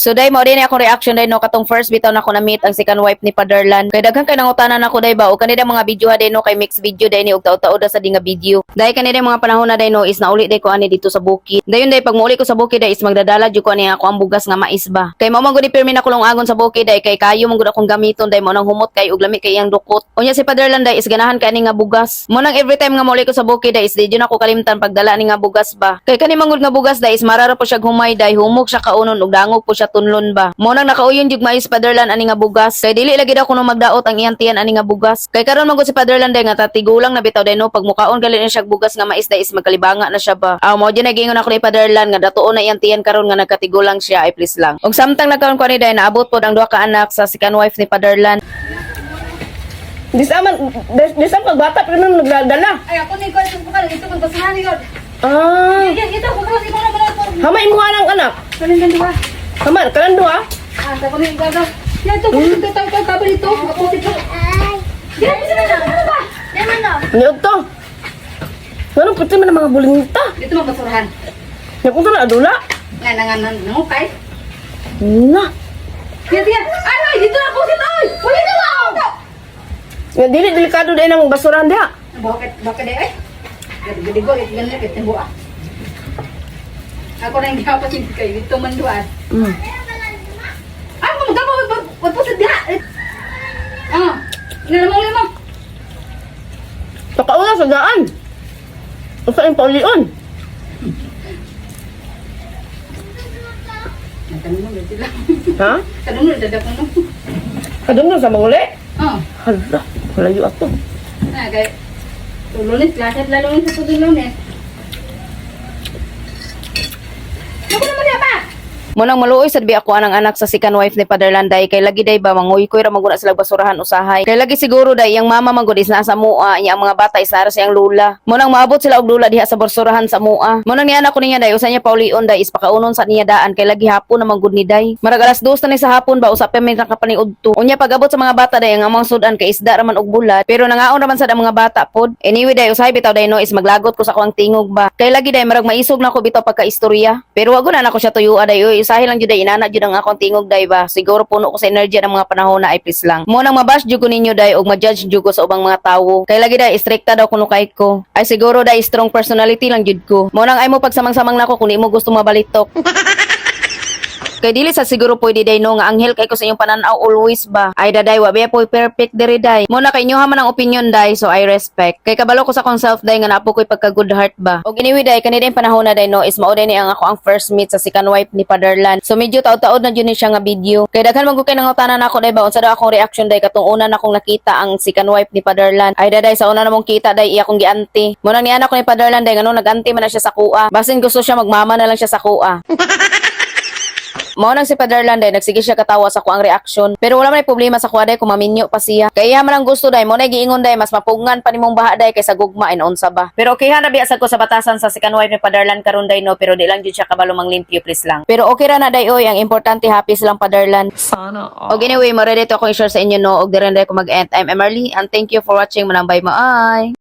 So day, mao din akong reaction day no, katong first bitaw nako na meet ang second wife ni Paderlan. Kay daghan kay nangutana nako day ba o kanila mga video ha day no, kay mix video day ni og taud-taud sa di nga video. Dahil kanila mga panahon na day no is nauli day ko ani dito sa bukid. Dayon day, pag muuli ko sa bukid day is magdadala jud ko ani ako ang bugas nga mais ba. Kay mao man gud ni pirmi na kulong agon sa bukid day, kay kayo man gud akong gamiton day, mao nang humot kay ug lami kay iyang dukot. Unya si Paderlan day is ganahan kay ani nga bugas. Mao nang every time nga muuli ko sa bukid day is di jud ako kalimtan pagdala ani nga bugas ba. Kay kani man gud nga bugas day is marara po siya humay day, humok siya kaunon ug dangog po siya tunlon ba. Mao nang nakauyon jud mais Paderlan ani nga bugas. Kay dili lagi daw kuno magdaot ang iyang tiyan ani nga bugas. Kay karon man gud si Paderlan day nga tatigulang na bitaw day no, pag mukaon gali na siya bugas nga mais day is magkalibanga na siya ba. Aw, mao jud nagingon ako ni Paderlan nga datuon na iyang tiyan karon nga nagkatigulang siya ay please lang. Ug samtang nagkaon ko ani day, naabot pod ang duha ka anak sa second wife ni Paderlan. Dis aman, dis ang pagbata pero nang nagdala. Ay, ako ni ko ito ka dito magbasahan ni God. Ah, Yan, ito ko ko na bala ko. hama imo ang anak. Kanin kan duha. Hama kanan duha. Ah, sa kami gaga. Yan ito ko ito tayo ka kabel ito. Ako ito. Yan sila na ano ba? Yan man na. Niod to. Ngano puti man ang mga bulinta? Dito magbasurahan. Nya kung na adula. Nga nga nga nangukay. Na. Yan yan. Ay, ay, dito na po sila. Ay, wala na ba? Nga dili delikado din ang basurahan diha. Bakit bakit ay? Gadi ko it ganun it buha. Ako na yung gihapon hindi kayo dito man duha. Ay, mo magpusit diha. Ah, ina mo mo. Pakauna sa daan. Usa yung paulion. Kanunong sila. Ha? Kanunong dada ko no. Kadungdong sa manguli? Oh. Hala, layo ato. Na kay Lunes, klase lalo sa tutong Lunes. Naku naman niya pa. Munang maluoy sad bi ako anang anak sa second wife ni Paderlan day, kay lagi day ba manguy-kuy ra maguna sila basurahan usahay. Kay lagi siguro day iyang mama man gud is naa sa mua, iya ang mga bata is naa sa iyang lula. Munang maabot sila og lula diha sa basurahan sa mua. Munang niana ko niya day usa niya paulion day is pakaunon sa niya daan, kay lagi hapon na man gud ni day. Marag 2:00 na ni sa hapon ba, usa pa may nakapaniudto. Unya pag-abot sa mga bata day, ang among sudan kay isda ra man og bulad, pero nangaon ra man sad ang mga bata pod. Anyway day, usahay bitaw day no is maglagot ko sa akong tingog ba. Kay lagi day marag maisog na ko bitaw pagka istorya. Pero wag na nako siya tuyua day oy, usahay lang jud day inana jud ang akong tingog day ba. Siguro puno ko sa energy ng mga panahon na ay please lang. Mo nang mabash jud ko ninyo day ug ma-judge jud ko sa ubang mga tawo. Kay lagi day strikta daw kuno kay ko. Ay, siguro day strong personality lang jud ko. Mo nang ay mo pagsamang-samang nako kung di mo gusto mabalitok. Kay dili sa siguro pwede day no nga anghel kay ko sa inyong pananaw always ba. Ay daday, wa biya po perfect diri day. Mo na kay inyo man ang opinion day, so I respect. Kay kabalo ko sa akong self day nga naapo ko'y pagka good heart ba. Og anyway day, kanina yung panahon na day no is mao day ni ang ako ang first meet sa second wife ni Paderlan. So medyo taod-taod na jud ni siya nga video. Kay daghan man gud kay nangutana nako day ba unsa daw akong reaction day katong una na akong nakita ang second wife ni Paderlan. Ay daday, sa una namong kita day iya akong gianti. Mo nang niana ko ni Paderlan day ngano nag-anti man na siya sa kuha. Basin gusto siya magmama na lang siya sa kuha. Mao nang si Paderlan day nagsige siya katawa sa kuang reaction. Pero wala man ay problema sa kuha day kung maminyo pa siya. Kay iya man ang gusto day, mo na giingon day mas mapugngan pa nimong baha day kaysa gugma ay unsa ba. Pero okay ha na biya sad ko sa batasan sa second wife ni Paderlan karon day no, pero di lang jud siya kabalo manglimpyo, please lang. Pero okay ra na day oy, ang importante happy silang Paderlan. Sana all. Og anyway, mo ready to akong i-share sa inyo no, og dire na ko mag-end. I'm Emerly and thank you for watching. Manambay mo ay.